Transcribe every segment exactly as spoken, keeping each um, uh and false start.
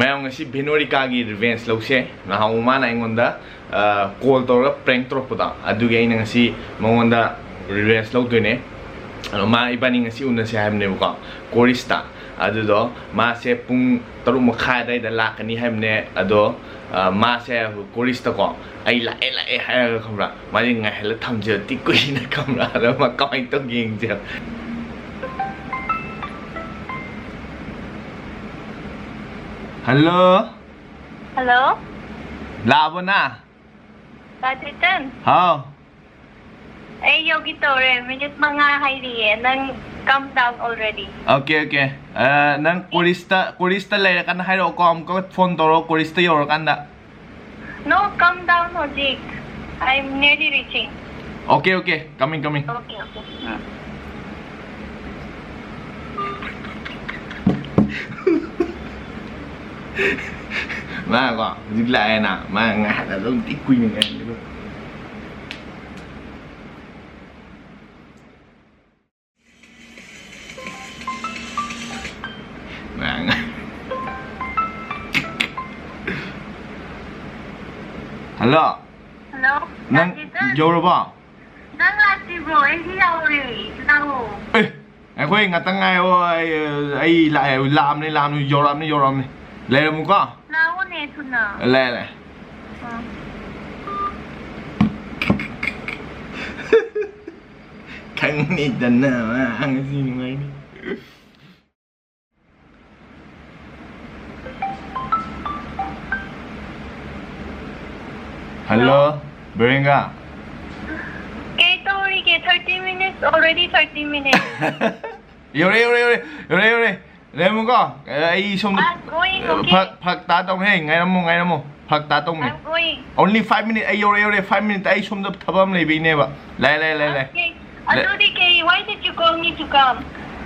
ꯃꯌꯥꯝ, ꯉꯁꯤ ꯚꯦꯅꯣꯔꯤꯀꯥꯒꯤ revenge ꯂꯧꯁꯦ꯫ ꯅꯍꯥꯟ ꯃꯥꯅ ꯑꯩꯉꯣꯟꯗ ꯀꯣꯜ ꯇꯧꯔꯒ prank ꯇꯧꯔꯛꯄꯗꯣ, ꯑꯗꯨꯒꯤ ꯑꯩꯅ ꯉꯁꯤ ꯃꯉꯣꯟꯗ revenge ꯂꯧꯗꯣꯏꯅꯦ꯫ ꯑꯗꯣ ꯃꯥ ꯏꯕꯥꯅꯤ ꯉꯁꯤ ꯎꯅꯁꯦ ꯍꯥꯏꯕꯅꯦꯕꯀꯣ, ꯀꯣꯔꯤꯁꯇ꯫ ꯑꯗꯨꯗꯣ ꯃꯥꯁꯦ ꯄꯨꯡ ꯇꯔꯨꯛ ꯃꯈꯥꯏ ꯑꯗꯥꯏꯗ ꯂꯥꯛꯀꯅꯤ ꯍꯥꯏꯕꯅꯦ꯫ ꯑꯗꯣ ꯃꯥꯁꯦ ꯀꯣꯔꯤꯁꯇꯀꯣ, "ꯑꯩ ꯂꯥꯛꯑꯦ, ꯂꯥꯛꯑꯦ" ꯍꯥꯏꯔꯒ, ꯈꯪꯕ꯭ꯔꯥ, ꯃꯥꯁꯦ ꯉꯥꯏꯍꯜꯂ ꯊꯝꯁꯦꯕ ꯇꯤ ꯀꯨꯏꯅ, ꯈꯪꯕ꯭ꯔꯥ? ꯑꯗꯣ ꯃꯥ ꯀꯃꯥꯏꯅ ꯇꯧꯒꯦ ꯌꯦꯡꯁꯦꯕ꯫ ꯍꯜꯂꯣ꯫ ꯍꯜꯂꯣ꯫ ꯂꯥꯛꯑꯕꯣ ꯅꯪ? ꯇꯥ ꯆꯦꯇꯟ꯫ ꯍꯥꯎ꯫ ꯑꯩ ꯌꯧꯒꯦ ꯇꯧꯔꯦ, ꯃꯤꯅꯤꯠ ꯃꯉꯥ ꯍꯥꯏꯔꯤꯌꯦ꯫ ꯅꯪ come down already. Okay, okay. ꯑ, ꯅꯪ ꯀꯣꯔꯤꯁꯇ, ꯀꯣꯔꯤꯁꯇ ꯂꯩꯔꯀꯥꯟꯗ ꯍꯥꯏꯔꯛꯑꯣꯀꯣ, ꯑꯃꯨꯛꯀ ꯐꯣꯟ ꯇꯧꯔꯛꯑꯣ ꯀꯣꯔꯤꯁꯇ ꯌꯧꯔꯀꯥꯟꯗ꯫ No, come down ꯍꯧꯖꯤꯛ꯫ I am nearly reaching. Okay, okay. Coming, coming. Okay, okay. ꯎꯝ꯫ ꯃꯥꯀꯣ, ꯍꯧꯖꯤꯛ ꯂꯥꯛꯑꯦꯅ, ꯃꯥ ꯉꯥꯏꯍꯥꯛ ꯑꯗꯨꯝ ꯊꯤ ꯀꯨꯏꯅ ꯉꯥꯏꯍꯜꯂꯦꯕ꯫ ꯃꯥ ꯉꯥꯏ-, ꯍꯜꯂꯣ꯫ ꯍꯜꯂꯣ, ꯅꯪ ꯇꯥꯖꯤꯇꯟ꯫ ꯌꯧꯔꯕꯣ? ꯅꯪ ꯂꯥꯛꯇ꯭ꯔꯤꯕ꯭ꯔꯣ? ꯑꯩꯗꯤ ꯌꯧꯔꯦ꯫ ꯂꯥꯛꯑꯣ꯫ ꯑꯦ, ꯑꯩꯈꯣꯏ ꯉꯥꯛꯇꯪ ꯉꯥꯏꯌꯣ꯫ ꯑꯩ, ꯑꯩ ꯂꯥꯛꯑꯦ, ꯂꯥꯛꯑꯝꯅꯦ, ꯂꯥꯛꯑꯝꯅꯦ, ꯌꯧꯔꯛꯑꯝꯅꯦ, ꯌꯧꯔꯛꯑꯝꯅꯦ꯫ ꯂꯩꯔꯝꯃꯨꯀꯣ꯫ ꯂꯥꯛꯑꯣꯅꯦ, ꯊꯨꯅ꯫ ꯂꯩ, ꯂꯩ꯫ ꯑꯥ꯫ ꯈꯪꯅꯤꯗꯅ, ꯃꯥ ꯉꯁꯤ ꯅꯨꯡꯉꯥꯏꯅꯤ꯫ ꯍꯜꯂꯣ, ꯕꯦꯔꯦꯡꯒꯥ꯫ ꯀꯩ ꯇꯧꯔꯤꯒꯦ? Thirty minutes, already thirty minutes. ꯌꯧꯔꯦ, ꯌꯧꯔꯦ, ꯌꯧꯔꯦ, ꯌꯧꯔꯦ, ꯌꯧꯔꯦ꯫ ꯂꯩꯔꯝꯃꯨꯀꯣ꯫ ꯑꯩ ꯁꯣꯝꯗ I'm going, okay? ꯐꯔꯛ, ꯐꯔꯛ ꯇꯥ ꯇꯧꯅꯦ꯫ ꯉꯥꯏꯔꯝꯃꯨ, ꯉꯥꯏꯔꯝꯃꯨ꯫ ꯐꯔꯛ ꯇꯥ ꯇꯧꯅꯦ꯫ I'm going. Only five minutes꯫ ꯑꯩ ꯌꯧꯔꯦ, ꯌꯧꯔꯦ꯫ Five minutes꯫ ꯑꯩ ꯁꯣꯝꯗ ꯊꯕꯛ ꯑꯃ ꯂꯩꯕꯩꯅꯦꯕ꯫ ꯂꯩ, ꯂꯩ, ꯂꯩ, ꯂꯩ꯫ Okay. ꯂꯩ꯫ ꯑꯗꯨꯗꯤ ꯀꯩ, why did you call me to come?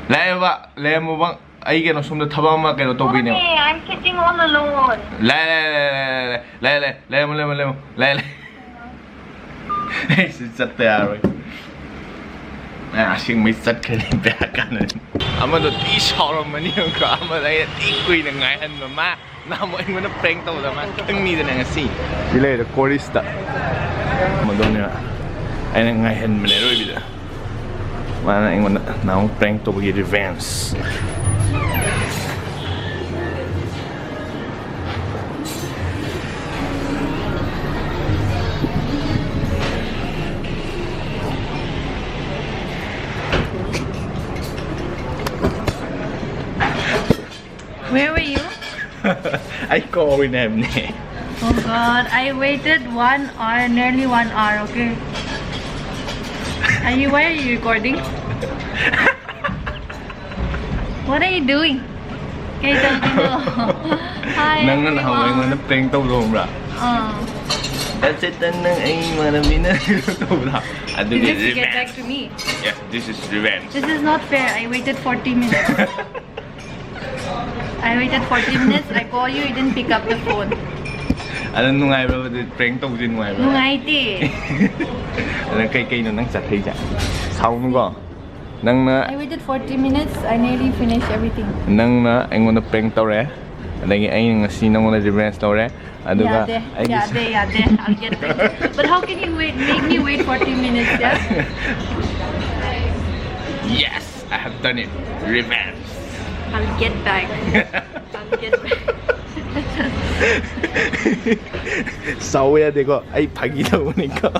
ꯂꯩꯌꯦꯕ, ꯂꯩꯔꯝꯃꯣꯕ꯫ ꯑꯩ ꯀꯩꯅꯣ ꯁꯣꯝꯗ ꯊꯕꯛ ꯑꯃ ꯀꯩꯅꯣ ꯇꯧꯕꯩꯅꯦꯕ꯫ Okay, I'm sitting all alone. ꯂꯩ, ꯂꯩ, ꯂꯩ, ꯂꯩ, ꯂꯩ, ꯂꯩ, ꯂꯩ, ꯂꯩ, ꯂꯩꯔꯝꯃꯣ, ꯂꯩꯔꯝꯃꯣ, ꯂꯩꯔꯝꯃꯣ, ꯂꯩ, ꯂꯩ꯫ ꯑꯩꯁꯨ ꯆꯠꯇ ꯌꯥꯔꯣꯏ꯫ ꯑ, ꯑꯁꯦꯡꯕꯩ ꯆꯠꯈ꯭ꯔꯅꯤ, ꯕꯦꯔꯥ ꯀꯥꯟꯅꯅꯤ꯫ ꯑꯃꯗꯣ ꯊꯤ ꯁꯥꯎꯔꯝꯃꯅꯤ, ꯑꯃꯗ ꯑꯩꯅ ꯊꯤ ꯀꯨꯏꯅ ꯉꯥꯏꯍꯟꯕ꯫ ꯃꯥ ꯅꯍꯥꯟꯃꯨꯛ ꯑꯩꯉꯣꯟꯗ prank ꯇꯧꯕꯗ ꯃꯥ ꯈꯪꯅꯤꯗꯅ ꯉꯁꯤ꯫ ꯁꯤ ꯂꯩꯔꯦ ꯀꯣꯔꯤꯁꯇ꯫ ꯃꯗꯨꯅꯦ ꯑꯩꯅ ꯉꯥꯏꯍꯟꯕꯅꯦ ꯑꯔꯣꯏꯕꯤꯗ꯫ ꯃꯥꯅ ꯑꯩꯉꯣꯟꯗ ꯅꯍꯥꯟꯃꯨꯛ prank ꯇꯧꯕꯒꯤ revenge꯫ Where were you? ꯑꯩ ꯀꯥꯎꯔꯤꯅꯦ ꯍꯥꯏꯕꯅꯦ꯫ Oh God, I waited one hour, nearly one hour, okay? Are you, why are you recording? What are you doing? ꯀꯩ ꯇꯧꯗꯣꯏꯅꯣ? Hi, ꯅꯪꯅ ꯅꯍꯥꯟ everyone. ꯑꯩꯉꯣꯟꯗ prank ꯇꯧꯕꯗꯣ ꯈꯪꯕ꯭ꯔꯥ? ꯑꯥ꯫ That's it, ꯅꯪ ꯑꯩ ꯏꯃꯥꯟꯅꯕꯤꯅ ꯇꯧꯕꯗꯣ꯫ ꯑꯗꯨꯒꯤ Just get revenge. Back to me. Yes, this is revenge. This is not fair. I waited forty minutes. I waited forty minutes. I call you, you didn't pick up the phone. ꯑꯗꯣ ꯅꯨꯡꯉꯥꯏꯕ꯭ꯔꯕ? ꯑꯗꯨ prank ꯇꯧꯕꯁꯦ ꯅꯨꯡꯉꯥꯏꯕ꯭ꯔꯕ? ꯅꯨꯡꯉꯥꯏꯇꯦ꯫ ꯑꯗ ꯀꯩ ꯀꯩꯅꯣ ꯅꯪ ꯆꯠꯊꯩꯁꯦ? ꯁꯥꯎꯅꯨꯀꯣ꯫ ꯅꯪꯅ I waited forty minutes. I nearly finished everything. ꯅꯪꯅ ꯑꯩꯉꯣꯟꯗ prank ꯇꯧꯔꯦ꯫ ꯑꯗꯒꯤ ꯑꯩꯅ ꯉꯁꯤ ꯅꯪꯉꯣꯟꯗ revenge ꯂꯧꯔꯦ꯫ ꯑꯗꯨꯒ ꯌꯥꯗꯦ, ꯑꯩꯒꯤ ꯌꯥꯗꯦ, ꯌꯥꯗꯦ. I'll get back. But how can you wait, make me wait forty minutes, yeah? Yes, I have done it. Revenge. I'll get back. I'll get back. ꯁꯥꯎ ꯌꯥꯗꯦꯀꯣ, ꯑꯩ ꯐꯥꯒꯤ ꯇꯧꯕꯅꯤꯀꯣ꯫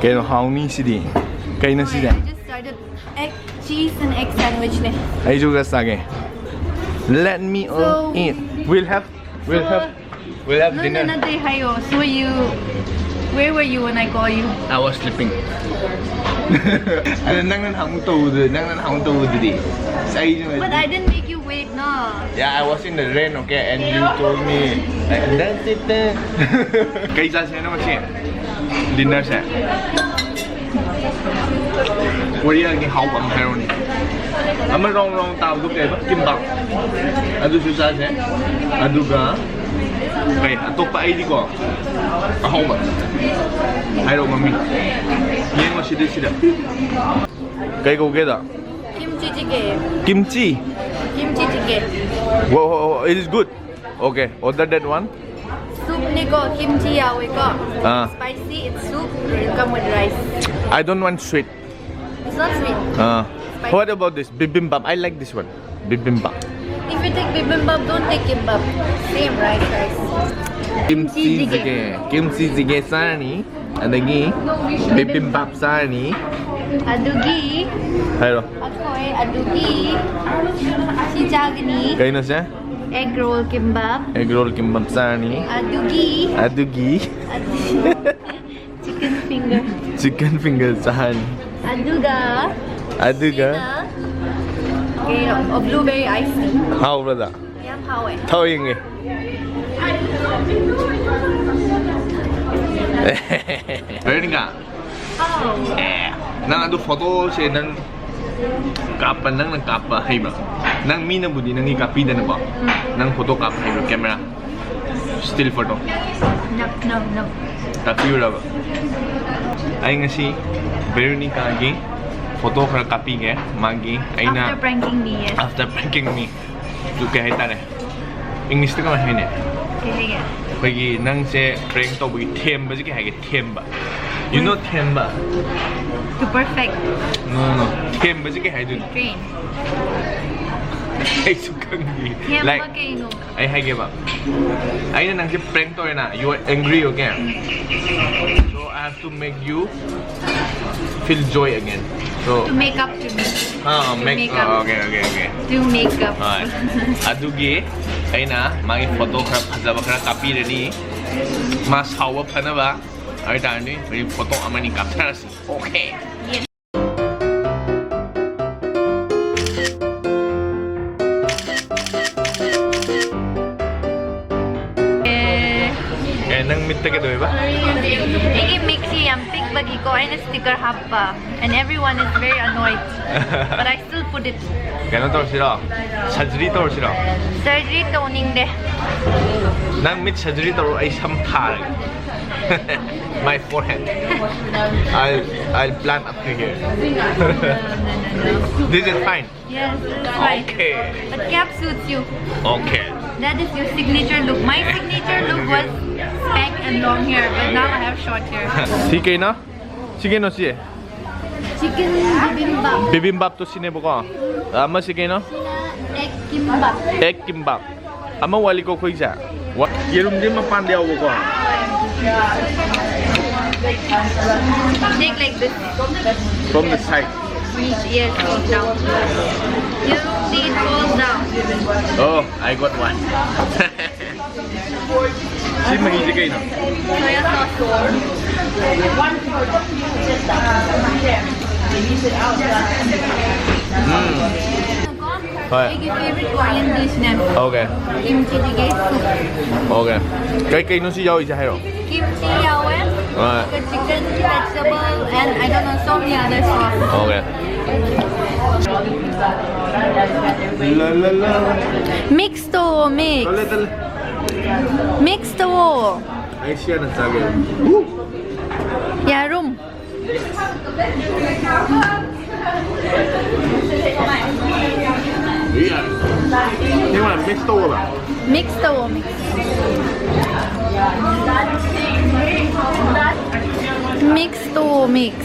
ꯀꯩꯅꯣ ꯍꯥꯎꯅꯤ ꯁꯤꯗꯤ? ꯀꯩꯅꯣ ꯁꯤꯗꯤ? I just started egg, cheese and egg sandwich ꯅꯦ꯫ ꯑꯩꯁꯨ ꯈꯔ ꯆꯥꯒꯦ꯫ Let me all eat. We'll have, we'll have, we'll have dinner. ꯅꯠꯇꯦ, ꯅꯠꯇꯦ ꯍꯥꯏꯌꯣ꯫ So you, where were you when I call you? I was sleeping. ꯑꯗ ꯅꯪꯅ ꯅꯍꯥꯟꯃꯨꯛ ꯇꯧꯕꯗꯨ, ꯅꯪꯅ ꯅꯍꯥꯟꯃꯨꯛ ꯇꯧꯕꯗꯨꯗꯤ꯫ ꯑꯁ, ꯑꯩꯁꯨ But I didn't make you wait, no. Yeah, I was in the rain, okay, and you told me, like, that's it then. ꯀꯩ ꯆꯥꯁꯦ ꯍꯥꯏꯅꯣ ꯉꯁꯤ? Dinner ꯁꯦ? ꯀꯣꯔꯤꯌꯥꯒꯤ ꯍꯥꯎꯕ ꯑꯃ ꯍꯥꯏꯔꯣꯅꯦ꯫ ꯑꯃ round round ꯇꯥꯕꯗꯣ ꯀꯩ ꯍꯥꯏꯕ? Kimbap. ꯑꯗꯨꯁꯨ ꯆꯥꯁꯦ꯫ ꯑꯗꯨꯒ ꯀꯩ ꯑꯇꯣꯞꯄ ꯑꯩꯗꯤꯀꯣ ꯑꯍꯥꯎꯕ꯫ ꯍꯥꯏꯔꯛꯑꯣ ꯃꯃꯤꯡ꯫ ꯌꯦꯡꯉꯣ ꯁꯤꯗ ꯁꯤꯗ꯫ ꯀꯩ ꯀꯧꯒꯦꯗ? Kimchi jjigae. Kimchi? Kimchi chicken. Whoa, whoa, whoa, it is good. Okay, order that one. Soup ni ko, kimchi yawe ko. Ah. Spicy, it's soup. Will come with rice. I don't want sweet. It's not sweet. Uh, Spicy. What about this bibimbap? I like this one. Bibimbap. If you take bibimbap, don't take kimbap. Same rice, rice. Kimchi jjigae. Kimchi jjigae ꯆꯥꯔꯅꯤ. ꯑꯗꯒꯤ bibimbap ꯆꯥꯔꯅꯤ. Adugi. ꯍꯥꯏꯔꯣ. Akoy, adugi. Sijagni. ꯀꯩꯅꯣꯁꯦ? Egg roll kimbap. Egg roll kimbap ꯆꯥꯔꯅꯤ. Adugi. ꯑꯗꯨꯒꯤ Adugi. Chicken finger. Chicken finger ꯆꯥꯔꯅꯤ. Aduga. ꯑꯗꯨꯒ Okay, a blueberry ice tea. ꯍꯥꯎꯕ꯭ꯔꯗ? ꯌꯥꯝ ꯍꯥꯎꯋꯦ. ꯊꯛꯑꯣ ꯌꯦꯡꯒꯦ. ꯔꯦꯅꯤꯀꯥ, ꯍꯥꯎ. ꯑꯦ, ꯅꯪ ꯑꯗꯨ ꯐꯣꯇꯣꯁꯦ ꯅꯪ ꯀꯥꯞꯄ, ꯅꯪꯅ ꯀꯥꯞꯄ ꯍꯩꯕ꯭ꯔꯥ? ꯅꯪ ꯃꯤꯅꯕꯨꯗꯤ ꯅꯪꯒꯤ ꯀꯥꯞꯄꯤꯗꯅꯀꯣ, ꯅꯪ ꯐꯣꯇꯣ ꯀꯥꯞꯄ ꯍꯩꯕ꯭ꯔꯥ? Camera, still photo. No, no, no. ꯇꯥꯛꯄꯤꯌꯨꯔꯕ? ꯑꯩ ꯉꯁꯤ ꯚꯦꯔꯣꯅꯤꯀꯥꯒꯤ ꯐꯣꯇꯣ ꯈꯔ ꯀꯥꯞꯄꯤꯒꯦ, ꯃꯥꯒꯤ ꯑꯩꯅ After pranking me, yes. After pranking me. ꯑꯗꯨ ꯀꯩ ꯍꯥꯏꯇꯥꯔꯦ? ꯏꯪꯂꯤꯁꯇ ꯀꯃꯥꯏ ꯍꯥꯏꯅꯤ? ꯀꯩ ꯍꯥꯏꯒꯦ? ꯑꯩꯈꯣꯏꯒꯤ ꯅꯪꯁꯦ prank ꯇꯧꯕꯒꯤ ꯊꯦꯝꯕꯁꯦ ꯀꯩ ꯍꯥꯏꯒꯦ? ꯊꯦꯝꯕ. You know ꯊꯦꯝꯕ? To perfect. No, no, no. ꯊꯦꯝꯕꯁꯦ ꯀꯩ ꯍꯥꯏꯗꯣꯏꯅꯣ? Train. ꯑꯩꯁꯨ ꯈꯪꯗꯦ. ꯊꯦꯝꯕ Like, ꯀꯩꯅꯣ? ꯑꯩ ꯍꯥꯏꯒꯦꯕ. ꯑꯩꯅ ꯅꯪꯁꯦ prank ꯇꯧꯔꯦꯅ. You are angry, okay? So I have to make you feel joy again. So To make up to me. Ah, To make make ah, up. Okay, okay, okay. To make up. ꯍꯣꯏ. ꯑꯗꯨꯒꯤ ꯑꯩꯅ ꯃꯥꯒꯤ photo ꯈꯔ ꯐꯖꯕ ꯈꯔ ꯀꯥꯞꯄꯤꯔꯅꯤ. ꯃꯥ ꯁꯥꯎꯕ ꯐꯅꯕ. ꯑꯗꯨ ꯑꯣꯏꯇꯥꯔꯗꯤ ꯍꯧꯖꯤꯛ ꯐꯣꯇꯣ ꯑꯃꯅꯤ ꯀꯥꯞꯊꯔꯁꯤ. Okay. ꯑꯦ, ꯅꯪ ꯃꯤꯠꯇ ꯀꯩꯗꯧꯋꯦꯕ? ꯑꯩꯒꯤ ꯃꯤꯠꯁꯤ ꯌꯥꯝ ꯄꯤꯛꯄꯒꯤꯀꯣ ꯑꯩꯅ sticker ꯍꯥꯞꯄ, and everyone is very annoyed, but I still put it. ꯀꯩꯅꯣ ꯇꯧꯔꯁꯤꯔꯣ? Surgery ꯇꯧꯔꯁꯤꯔꯣ? Surgery ꯇꯧꯅꯤꯡꯗꯦ. ꯅꯪ ꯃꯤꯠ surgery ꯇꯧꯔꯣ, ꯑꯩ ꯁꯝ ꯊꯥꯔꯒꯦ. My forehead. I'll, I'll plant up to here. This is fine. Yes, it's fine. Okay. But cap suits you. Okay. That is your signature look. My signature look was spec and long hair, but now I have short hair. ꯁꯤ ꯀꯩꯅꯣ? ꯁꯤ ꯀꯩꯅꯣ ꯁꯤ? Chicken bibimbap. Bibimbapꯇꯣ ꯁꯤꯅꯦꯕꯀꯣ. ꯑꯃ ꯁꯤ ꯀꯩꯅꯣ? Egg kimbap. Egg kimbap. ꯑꯃ ꯋꯥꯠꯂꯤꯀꯣ ꯑꯩꯈꯣꯏꯁꯦ. ꯋꯥ-, ꯌꯦꯔꯨꯝꯗꯤ ꯃꯄꯥꯟꯗ ꯌꯥꯎꯕꯀꯣ. Take like this. From the side. Yes, fall down. Yearumdi, it falls down. Oh, I got one. ꯁꯤ ꯃꯍꯤꯁꯦ ꯀꯩꯅꯣ? Soya sauce. ꯎꯝ. ꯍꯣꯏ꯫ ꯑꯩꯒꯤ favorite Korean dishꯅꯦ꯫ Okay. Kimchi jjigae soup. Okay. ꯀꯩ ꯀꯩꯅꯣ ꯁꯤ ꯌꯥꯎꯔꯤꯁꯦ ꯍꯥꯏꯔꯣ? Kimchi ꯌꯥꯎꯋꯦ꯫ ꯍꯣꯏ꯫ ꯑꯗꯨꯒ chicken, vegetable, and I don't know, so many other sauce. Okay. ꯂ, ꯂ, ꯂ꯫ Mix ꯇꯧꯋꯣ, mix꯫ ꯇꯜꯂꯦ, ꯇꯜꯂꯦ꯫ Mix ꯇꯧꯋꯣ꯫ ꯑꯩ ꯁꯤ ꯍꯥꯟꯅ ꯆꯥꯒꯦ꯫ ꯎ꯫ ꯌꯥꯔꯨꯝ꯫ ꯌꯥꯔꯦ꯫ ꯁꯤ ꯍꯥꯟꯅ mix ꯇꯧꯋꯣꯕ꯫ Mix ꯇꯧꯋꯣ, mix꯫ Mix ꯇꯧꯋꯣ, mix꯫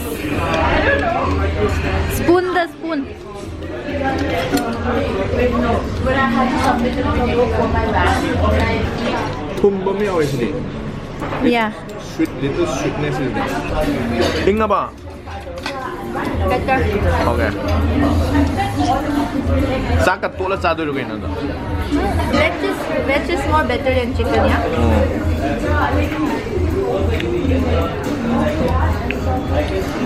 Spoonꯗ spoon꯫ ꯊꯨꯝꯕ ꯑꯃ ꯌꯥꯎꯋꯦ ꯁꯤꯗꯤ꯫ Yeah. Sweet, little sweetness is there. ꯏꯪꯉꯕ? Better. Okay. ꯆꯥꯛꯀ ꯇꯣꯠꯂ ꯆꯥꯗꯣꯏꯔꯣ ꯀꯩꯅꯣ ꯑꯗꯣ? Veg is, veg is more better than chicken, yeah? Um.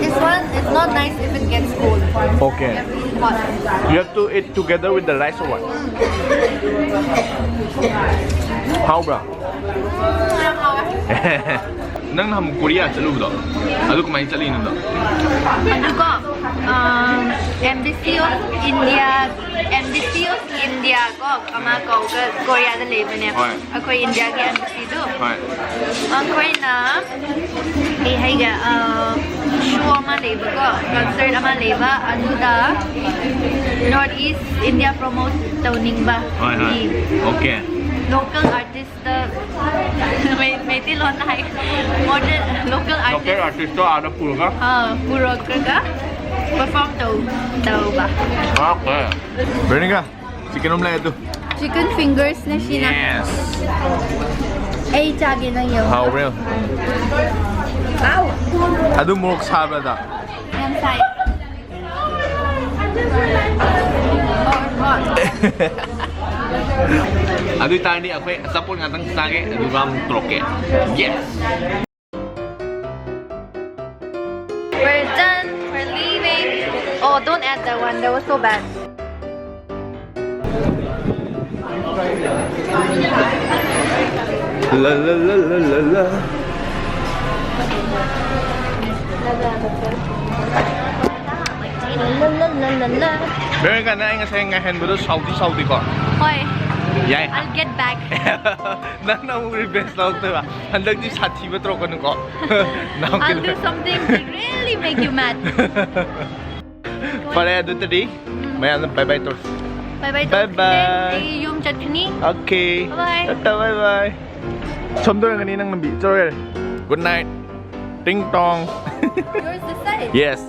This one is not nice if it gets cold. Okay. Hot. You have to eat together with the rice or what? ꯍꯥꯎꯕ꯭ꯔꯥ? ꯅꯪ ꯅꯍꯥꯟ Korea ꯆꯠꯂꯨꯕꯗꯣ, ꯑꯗꯨ ꯀꯃꯥꯏꯅ ꯆꯠꯂꯤꯅꯣꯗꯣ? ꯑꯗꯨꯀꯣ, ꯑꯝ, Embassy of India, Embassy of India ꯀꯣ, ꯑꯃ ꯀꯧꯒ ꯀꯣꯔꯤꯌꯥꯗ ꯂꯩꯕꯅꯦ꯫ ꯍꯣꯏ꯫ ꯑꯩꯈꯣꯏ ꯏꯟꯗꯤꯌꯥꯒꯤ embassy ꯗꯨ꯫ ꯍꯣꯏ꯫ ꯃꯈꯣꯏꯅ ꯀꯩ ꯍꯥꯏꯒꯦ, ꯑ, show ꯑꯃ ꯂꯩꯕꯀꯣ, concert ꯑꯃ ꯂꯩꯕ, ꯑꯗꯨꯗ North East India promote ꯇꯧꯅꯤꯡꯕ꯫ ꯍꯣꯏ, ꯍꯣꯏ꯫ ꯒꯤ ꯑꯣꯀꯦ꯫ Local artist ꯃꯩ-, ꯃꯩꯇꯩꯂꯣꯟꯗ ꯍꯥꯏ꯫ Modern, local artist꯫ Local artist ꯇꯣ ꯑꯥꯗ ꯄꯨꯔꯒ? ꯑꯥ, ꯄꯨꯔꯛꯑꯒ perform ꯇꯧ-, ꯇꯧꯕ꯫ Okay. ꯕꯦꯔꯣꯅꯤꯀꯥ, chicken ꯑꯃ ꯂꯩ ꯑꯗꯨ꯫ Chicken fingers ꯅꯦ ꯁꯤꯅ꯫ Yes. ꯑꯩ ꯆꯥꯒꯦ, ꯅꯪ ꯌꯦꯡꯉꯣ꯫ ꯍꯥꯎꯕ꯭ꯔꯥ ꯌꯦꯡꯉꯣ꯫ ꯑꯗꯨ ꯃꯣꯔꯣꯛ ꯁꯥꯕ꯭ꯔꯥ ꯑꯗꯣ? ꯌꯥꯝ ꯁꯥꯏ꯫ ꯑꯗꯨ ꯑꯣꯏꯇꯥꯔꯗꯤ ꯑꯩꯈꯣꯏ ꯑꯆꯥꯄꯣꯠ ꯉꯥꯛꯇꯪ ꯆꯥꯒꯦ, ꯑꯗꯨꯒ ꯑꯃꯨꯛ ꯇꯧꯔꯛꯀꯦ꯫ Yes. We're done. We're leaving. Oh, don't add that one. That was so bad. La la la la la la. La la la la la. ꯕꯦꯔꯣꯅꯤꯀꯥ, ꯅꯪ ꯑꯩ ꯉꯁꯥꯏ ꯉꯥꯏꯍꯟꯕꯗꯣ ꯁꯥꯎꯗꯤ ꯁꯥꯎꯗꯦꯀꯣ? ꯍꯣꯏ꯫ ꯌꯥꯏ꯫ I'll get back. ꯅꯪꯅ ꯑꯃꯨꯛ revenge ꯂꯧꯔꯛꯇꯣꯏꯕ꯫ ꯍꯟꯗꯛꯇꯤ ꯁꯥꯊꯤꯕ ꯇꯧꯔꯛꯀꯅꯨꯀꯣ꯫ I'll do something to really make you mad. ꯐꯔꯦ, ꯑꯗꯨꯗꯤ ꯃꯌꯥꯝꯅ bye bye ꯇꯧꯔꯁꯤ꯫ Bye bye bye ꯇꯧꯔꯁꯦ꯫ Bye꯫ ꯑꯩ ꯌꯨꯝ ꯆꯠꯈꯤꯅꯤ꯫ Okay꯫ Bye bye꯫ Tata, bye bye꯫ ꯁꯣꯝꯗ ꯑꯣꯏꯔꯝꯒꯅꯤ ꯅꯪ ꯂꯝꯕꯤ꯫ ꯆꯠꯂꯣ ꯌꯥꯔꯦ꯫ Good night꯫ Ting tong꯫ Yours this side? Yes꯫